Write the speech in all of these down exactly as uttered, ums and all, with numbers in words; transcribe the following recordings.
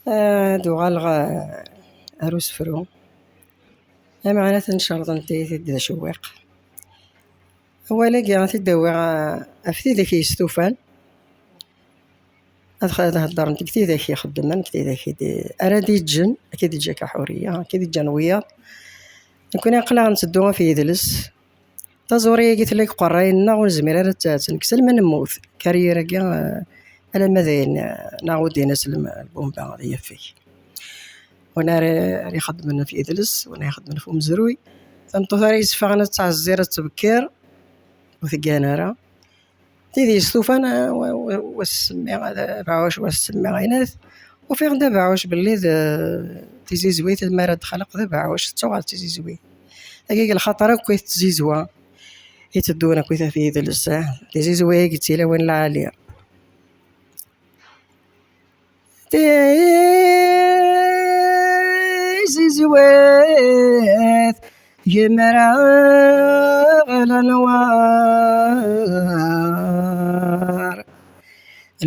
Ad uɣaleɣ, eh, ar usefru. Ameɣnat n cerḍen tiyita d acewwiq. Awal-agi ad t-id-awiɣ, eh, ɣef tidak yestufan. Ad x-, ad heddren deg tidak ixeddmen, deg tidak i d-, ara d-iǧǧen, ad k-id-iǧǧ akka ḥuriya, ad k-id-iǧǧan wiyaḍ. Nekkni aql-aɣ netteddu ɣef yidles. Taẓuri-agi tella deg uqerray-nneɣ, ur nezmir ara ad tt-, ad tt-nekkes alma nemmut. Karyir-agi, eh, alamma d ayen, eh, neɣ ur d-in aslem lbumba ad yafeg. Win ara, ara ixeddmen ɣef yidles, win ara ixeddmen ɣef umezruy. Tameṭṭut ara yesfaɣen ad tettɛezzir, ad tebkir, ur teggan ara. Tid yestufan, eh, wa, wa, wa s-semmiɣ, eh, abeɛɛuc, wa s-semmiɣ aynat. Ufiɣ-d abeɛɛuc belli d, eh, tizizwit, mi ara d-xleq d abeɛɛuc, tettuɣal d tizizwit. Tagi deg lxaṭer akk i tettizizwa, i teddun akk i taf yidles, eh, tizizwa i yettilawin lɛali. Tizizwit gemreɣ lenwar,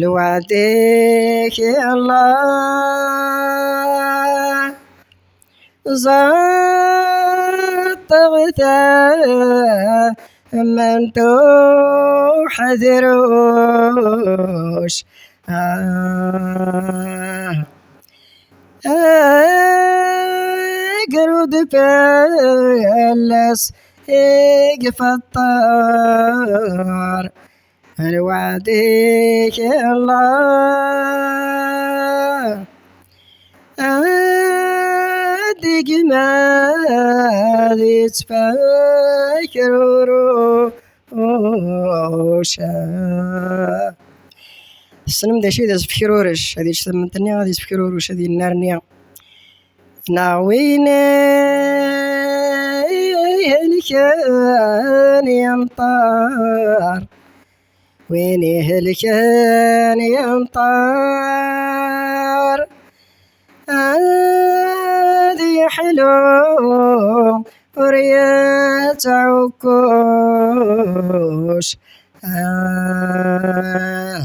lweɛd-ik i Allah. Ẓaṭeɣ tamment uḥedruc. Ah. Agrud fell-as i ifeṭṭer. Lweɛd-ik Allah, ad igma ad yettfakruruc. Tessnem d acu i d asfekruruc? Ad yečč tamment-nni, ad yesfekruruc, ad yennerni. Neɣ win ihelken yenṭer, win ihelken yenṭer, ad yeḥlu ur yettɛukkuc. Ah.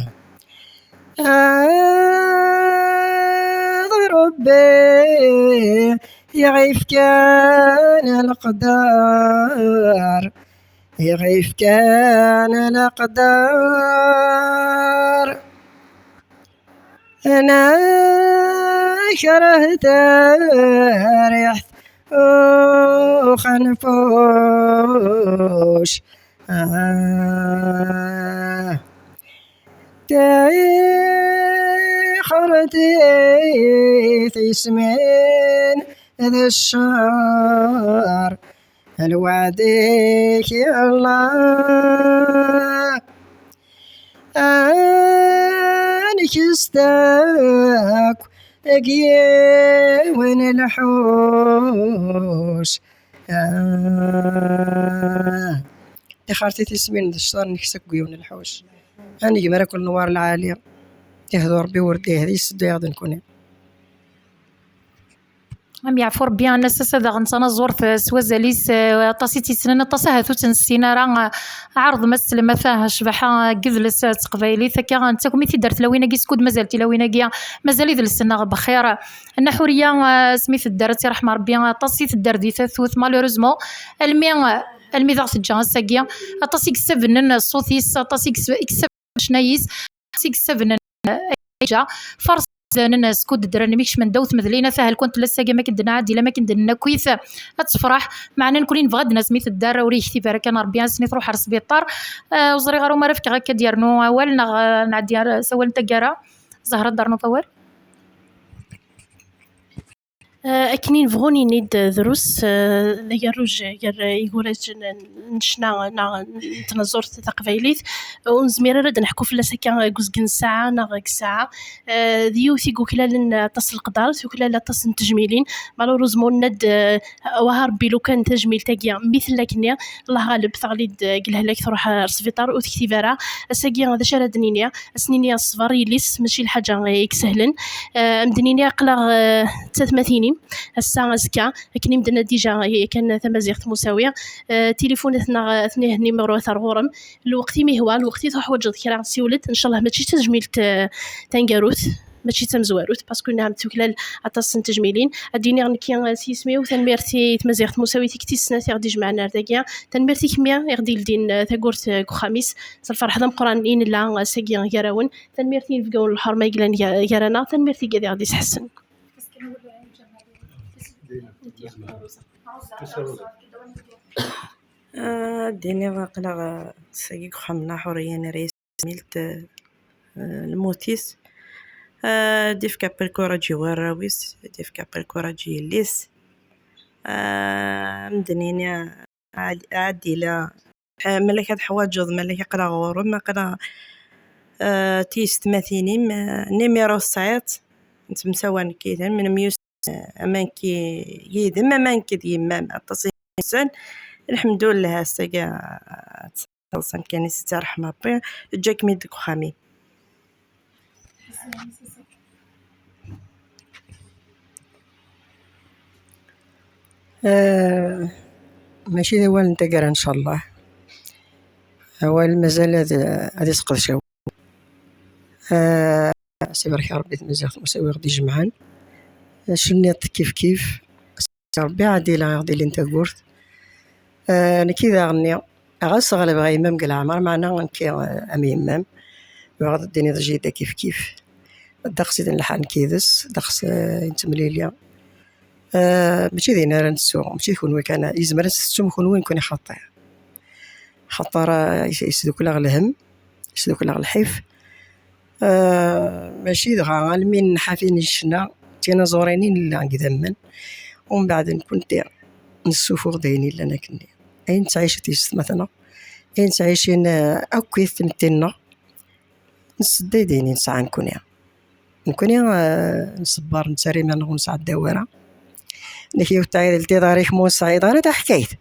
Ad Rebbi i ɣ-ifkan leqder, i ɣ-ifkan leqder. Nekreh tariḥt uxenfuc. Ah. Tixret i tismin d ccer. Lweɛd-ik i Allah, ad nekkes akk deg yiwen lḥuc. Ah. Tixret i tismin d ccer, nekkes akk deg yiwen lḥuc. Ad negmer akk lenwar lɛali. Ihdu Rebbi ur d-ihdi, yesseddu-yaɣ-d nekkni. Am yeɛfu Rebbi, a Nna Sasa, daɣen d tanaẓurt, eh, s wazal-is, eh, aṭas i tt-yessnen, aṭas ahat ur tt-nessin ara. Eh, ɛerḍem ad teslem, ata ccbaḥa, eh, n yidles, eh, s teqbaylit, akka, netta akk mi t-id-ar tilawin-agi, skud mazal tilawin-agi, mazal idles-nneɣ bxir. Nna Ḥuriya, eh, asmi tedder, ad tt-iṛḥem Rebbi, aṭas i tedder di tatut, malheureusement, almi, eh, almi daɣ teǧǧa ass-agi, aṭas i yessabnen ṣṣut-is, aṭas i yess-, i yessabnen ccna-is, aṭas i yessabnen, eh, ay teǧǧa, faṛes izanen, eh, skud ddren, mi kecmen ddaw tmedlin, ata helkun tella ass-agi, am akken d-nɛaddi, am akken d-nenna akkit, ad tefṛeḥ, meɛna nekkni nebɣa ad d-nas mi tedder, ur yektib ara kan Ṛebbi, ass-nni tṛuḥ ar sbiṭar. Eh, ur ẓriɣ ara uma ara fkeɣ akka ad d-yernu awal, neɣ, eh, nɛeddi ar, s awal n taggara. Zahra, ad d-ternuḍ awal? Eh, akken i nebɣu nini-d drus, eh, d agerruj gar, eh, igurraǧen n ccna neɣ n tnaẓurt taqbaylit. Ur nezmir ara ad neḥku fell-as akka deg uzgen n ssaɛa neɣ deg ssaɛa. Eh, d yiwet i yuklalen aṭas n leqder, tuklal aṭas n tejmilin. Malheureusement, nenna-d, eh, wah a Rebbi, lukan tajmilt-agi mi tella akkenni, Allah ɣaleb, teɣli-d, eh, deg lehlak, tṛuḥ, eh, ar sbiṭar, ur tektib ara. Ass-agi, d acu ara d-nini? Ad s-nini ṣṣber yelli-s, mačči lḥaǧa i isehlen. Eh, ad m-d-nini aql-aɣ, eh, d tatmatin-im, ass-a, azekka, akken i m-d-nenna dija, yakan tamaziɣt n usawi. Eh, tilifun ad t-naɣ, ad t-nihen nimru ar ɣur-m. Lweqt imi yehwa, lweqt i tuḥwaǧeḍ kra, siwel-d, ncallah mačči d tajmilt, eh, taneggarut. mačči d tamezwarut, parce que nɛam tuklal aṭas n tejmilin. Ad d-iniɣ nekki, eh, s yisem-iw, tanemmirt i tmaziɣt Musawit i tis snat i ɣ-d-ijemɛen ar dagi. Tanemmirt i kemmi i ɣ-d-ildin, eh, tagurt, eh, deg uxxam-is. S lferḥ d ameqqran i nella, eh, ass-agi gar-awen. Tanemmirt i yinebgawen n lḥerma i yellan ga-, gar-aneɣ. Tanemmirt i gad i ɣ-d-isḥessen. Ah, ad d-iniɣ aql-aɣ, ah, sagi deg uxxam-nneɣ Ḥuriya n Rrayes, milt, ah, lmut-is. Ah, ad d-ifk apelkuṛaǧ i warraw-is, ad d-ifk apelkuṛaǧ i yelli-s. Ah, ad am-d-nini, ah, ɛad-, ɛad ila, ah, malak ad teḥwaǧeḍ, malak aql-aɣ ɣur-m, aql-aɣ, ah, tiyessetmatin-im, ah, nimiṛu tesɛiḍ, nettemsawa nekk yid-m, nemyus-, ah, amanki yid-m, amanki d yemma-m, aṭas n yissan, lḥemdullah, ass-agi, ah, ad teṭṭseḍ amkan-is, ad tt-iṛḥem Ṛebbi, eǧǧ-akem-id deg uxxam-im. Ah, mačči d awal n taggara, ncallah. Awal mazal ad, ad isqedcew. Ah, sibarek Ṛebbi tmaziɣt Musawi ɣ-d-ijemɛen. Acu nniḍ kif kif. Ṛebbi ad ila ɣ-d-ilin tagurt. Ah, nekki daɣenni, ɣas ɣelbeɣ yemma-m deg leɛmer, meɛna nekki, ah, am yemma-m, bɣiɣ ad d-tiniḍ jida kif kif. Ddeqs i d-nlḥa nekk yid-s, ddeqs, ah, i nettemlili. Ah, mačči din ara nettu, mačči d kunwi kan, yezmer ad tettum kunwi, nekkni xaṭi. Xaṭer, ah, yes-, yesdukkel-aɣ lhemm, yesdukkel-aɣ lḥif. Ah, mačči dɣa almi nḥafi ccna, d tinaẓurin i nella deg idammen. Umbeɛd nekkenti nessufuɣ-d ayen yellan akkenni. Ayen ttɛicit yessetma-tneɣ, ayen ttɛicin, ah, akkit tmetti-nneɣ, nessedday-d ayen i nesɛa nekkni. Nekkni, ah, nṣebber, nettarra iman-nneɣ ur nesɛeddaw ara. Nekk yiwet taɛidelt iḍar-ik ma ur nesɛi iḍar, taḥkayt.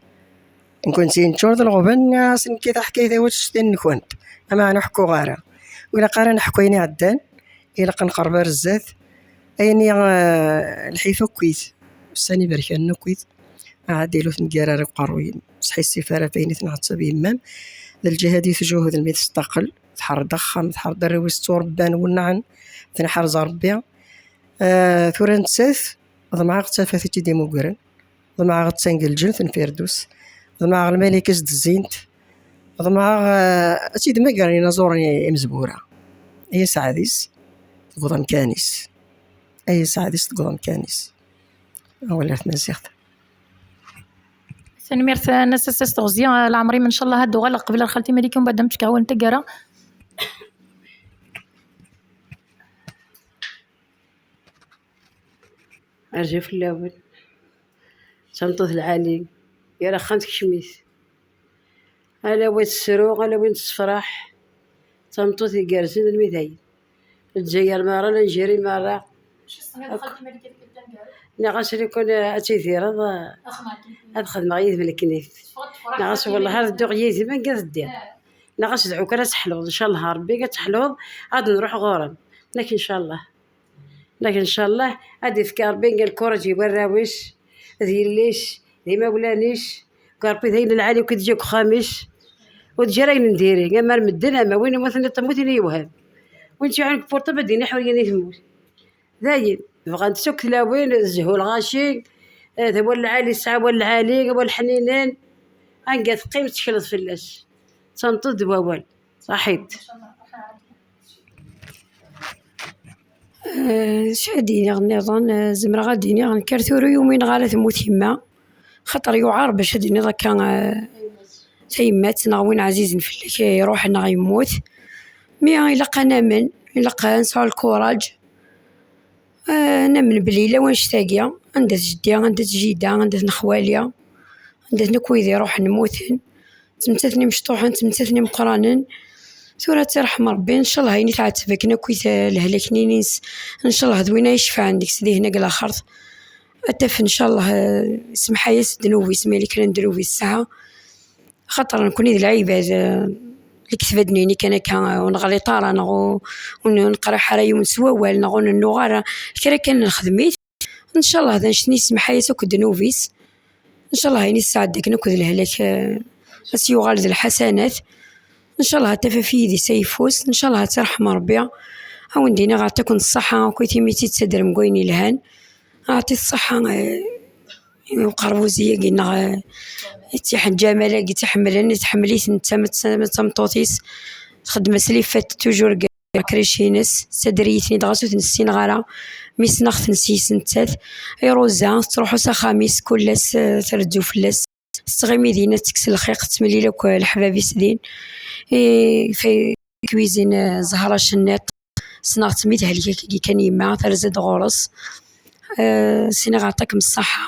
Nekkenti neččur d lɣebn, as nekki taḥkayt-iw ad tečč tin-nkent. Ama ur ḥkuɣ ara. Ur ilaq ara neḥku ayen iɛeddan, ilaq ad nqerreb ar zdat. Ayen i, ah, lḥif akkit, ussan iberkanen akkit, ɛad ilu tengara ar uqerruy-im. Ur sḥissif ara ɣef ayen i tenɛettab yemma-m. D lǧehd i tjuhd mi testaqel, tḥerr-d axxam, tḥerr-d arraw-is tturebban, wenɛen, tenḥerz Ṛebbi. Ah, tura nettat, ḍemɛeɣ d tafat i tt-id-imugren. Ḍemɛeɣ attan deg lǧennet n Firdus. Ḍemɛeɣ lmalayek i s-d-zzint. Ḍemɛeɣ, ah, ad tt-id-mmagren yinaẓuren i-, imezwura. Ay aseɛdi-s deg uḍemkan-is. Ay aseɛdi-s deg uḍemkan-is. Awal ar tmaziɣt. Tanemmirt a Nna Sasast Teɣzi, leɛmer-im, ncallah ad d-uɣaleɣ qbel ar xalti Malika, umbeɛd ad m-fkeɣ awal n taggara. Rǧu fell-awen. D tameṭṭut lɛali, yal axxam tekcem-it. Ala win tessru, ala win tessefraḥ. D tameṭṭut igerrzen almi dayen. Lezzayer merra, Lanjiri merra. Nniɣ-as lukan ad tidireḍ, ad xedmeɣ yid-m leknif. Nniɣ-as wellah ar dduɣ yid-m anga teddiḍ. Nniɣ-as dɛu kan ad teḥluḍ, ncallah Ṛebbi ad teḥluḍ, ad nruḥ ɣur-m. Nek ncallah. Nek ncallah ad ifk Ṛebbi lkuṛaǧ i warraw-is, d yelli-s, d imawlan-is, deg Ṛebbi d ayen lɛali akk i d-ǧǧa deg uxxam-is. Ur d-ǧǧa ara ayen n diri, ama ar medden, ama win iwatan i temmut, ini yewhem. Win tt-yuɛan deg purṭab ad d-ini ḥuriya i temmut. Dayen, bɣant-tt akk tlawin, zzhu lɣaci, eh, d awal lɛali, tesɛa awal lɛali, awal ḥninen. Anga teqqim, tettekleḍ fell-as. D tameṭṭut d wawal. Ṣaḥit. Eh, acu ad d-iniɣ nniḍen? Eh, zemreɣ ad d-iniɣ nekk ar tura ur umineɣ ara temmut yemma, xaṭer yuɛer bac ad d-tiniḍ akka, eh, tayemmat neɣ win ɛzizen fell-ak, eh, iruḥ neɣ yemmut. Mi ilaq ad namen, ilaq ad nesɛu lkuṛaǧ, eh, ad namen belli yella wanect-agi, anda-t jeddi, anda-t jida, anda-ten xwali, anda-ten akk wid iruḥen mmuten. Ttmettaten imecṭuḥen, ttmettaten imeqqranen. Tura ad tt-iṛḥem Ṛebbi, ncallah ayen i tɛetteb akken akk i t-, lehlak-nni ines, ncallah d win ay icefɛen deg-s dihin deg laxert. Ad taf ncallah, eh, isemḥ-as ddnub-is, ma yella kra n ddnub i tesɛa. Axaṭer nekkni d lɛibad, eh, lekdeb ad d-nini kan akka, eh, ur neɣliṭ ara, neɣ ur, ur neqriḥ ara yiwen s wawal, neɣ ur nennuɣ ara, kra kan nexdem-it. Ncallah d annect-nni isemḥ-as akk ddnub-is. Ncallah ayen i tesɛedda akken akk d lehlak, eh, ad s-yuɣal d lḥasanat. Ncallah ad taf ɣef yidis ayeffus. Ncallah ad tt-iṛḥem Ṛebbi. Ad wen-d-iniɣ, ɛṭiken ṣṣeḥḥa akk i timi i tt-id-teddrem deg wayen yelhan. Ɛṭi ṣṣeḥḥa, eh, i uqerbuz-agi-nneɣ, eh, i tt-iḥeǧǧ amal-agi, i tt-iḥemmlen, i tḥemmel-iten netta ma d ta-, ma d tameṭṭut-is. Txeddem-as lifat toujours deg akric-ines, tessader-iyi-ten-id ɣas ur ten-ssineɣ ara, mi ssneɣ-ten s yis nettat. I Rosa, tettruḥu s axxam-is kul ass, eh, trezzu fell-as. Tettɣimi din, ad tekkes lxiq, tettemlil akk leḥbab-is din. I, fi kwizin, eh, Zahra Cenniṭ, ssneɣ-tt mi tehlek akkagi kan yemma, terza-d ɣur-s. Eh, s-iniɣ ɛṭakem ṣṣeḥḥa.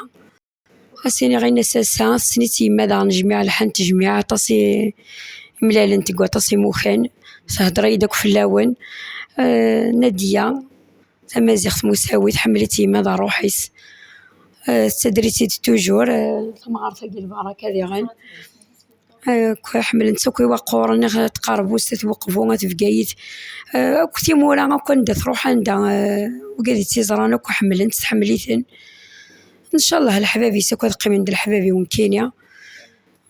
As-iniɣ i Nna Sasa, tessen-itt yemma daɣen, jmiɛ lḥan tejmiɛ aṭas i, mlalent deg waṭas imukan, thedder-iyi-d akk fell-awen. Eh, Nadiya, tamaziɣt Musawi, tḥemmel-itt yemma d ṛṛuḥ-is. Eh, tettader-itt-id toujours, eh, tamɣart-agi lbaraka diɣen. Eh, akk ḥemmlen-tt akk iwaqquren, eh, at Qerbust, at Buqbu, at Bgayet. Eh, akk timura, akk anda truḥ, anda, eh, wigad i tt-iẓran akk ḥemmlen-tt, tḥemmel-iten. Ncallah leḥbab-is akk ad qqimen d leḥbab-iw nekkini.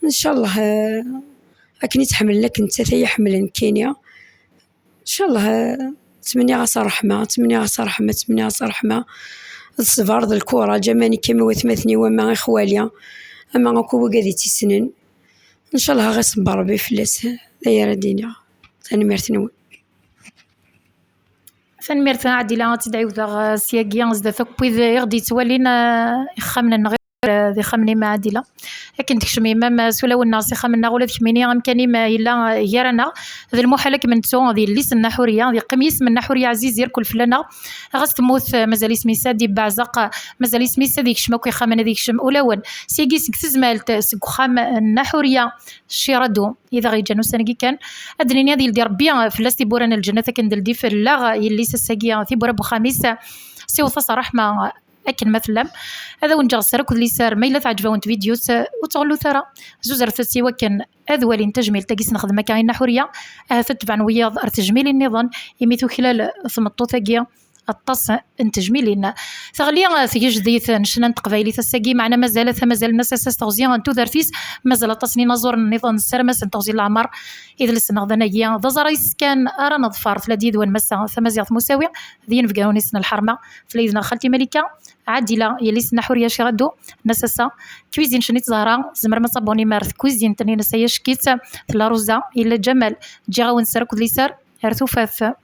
Ncallah, eh, akken i tt-ḥemmlen, akken nettat ay ḥemmlen nekkini. Ncallah, eh, ttmenniɣ-as ṛṛeḥma, ttmenniɣ-as ṛṛeḥma, ttmenniɣ-as ṛṛeḥma. D ṣṣber, d lkuraǧ, ama nekk, ama watmaten-iw, ama ixwali, ama akk wigad i tt-issnen. Ncallah ad iṣebber Ṛebbi fell-as, d aya ara d-iniɣ. Tanemmirt-nwen. Tanemmirt a Ɛdila, ad tt-id-ɛiwdeɣ, eh, syagi, zdat akk wid i ɣ-d-yettwalin, eh, ixxamen-nneɣ, eh, d ixxamen-im a Ɛdila. Akken tekcem yemma-m, eh, s ulawen-nneɣ, s ixxamen-nneɣ, ula d kemmini, amkan-im, eh, yella, eh, gar-aneɣ. D lmuḥal ad kem-nettu, d yelli-s n Nna Ḥuriya, ad yeqqim yisem n Nna Ḥuriya Ɛziz irkel fell-aneɣ. Ɣas temmut, eh, mazal isem-is ad yebbeɛzeq, eh, mazal isem-is ad yekcem akk ixxamen, ad yekcem ulawen. Syagi seg tezmalt, eh, seg uxxam n Nna Ḥuriya Cirado, i d aɣ-yeǧǧan ussan-agi kan. Ad d-nini ad yeldi Ṛebbi fell-as tiwwura n lǧennet, akken d-teldi fell-aɣ yelli-s ass-agi tiwwura n wexxam-is. Siwḍet-as ṛṛeḥma akken ma tellam. Ad awen-ǧǧeɣ sser akked liser, ma yella teɛǧeb-awen tvidyut, ur ttɣellut ara. Zuzret-tt i wakken ad walin tajmilt-agi s nexdem akka i Nna Ḥuriya. Ahat ad tebɛen wiyaḍ ar tejmilin nniḍen, imi tuklal tmeṭṭut-agi aṭas n tejmilin. Teɣli, eh, tgejdit n ccna n teqbaylit ass-agi, meɛna mazal, mazal Nna Sasa s teɣzi n tudert-is, mazal aṭas n yinaẓuren nniḍen, nessaram-asen teɣzi n leɛmer. Idles-nneɣ d anagi, d aẓar-is kan ara neḍfer, tella-d yid-wen massa tamaziɣt Musawi, d yinebgawen-is n lḥerma, tella yid-neɣ xalti Malika, Ɛadila, yelli-s n Nna Ḥuriya Cirado, Nna Sasa, Cuisine Cnit Zahra, tzemrem ad tabbunim ar tkwizint-nni n Nna Sasa Yackit, tella Rosa, yella Ǧamal, ǧǧiɣ-awen sser akked liser, ar tufat.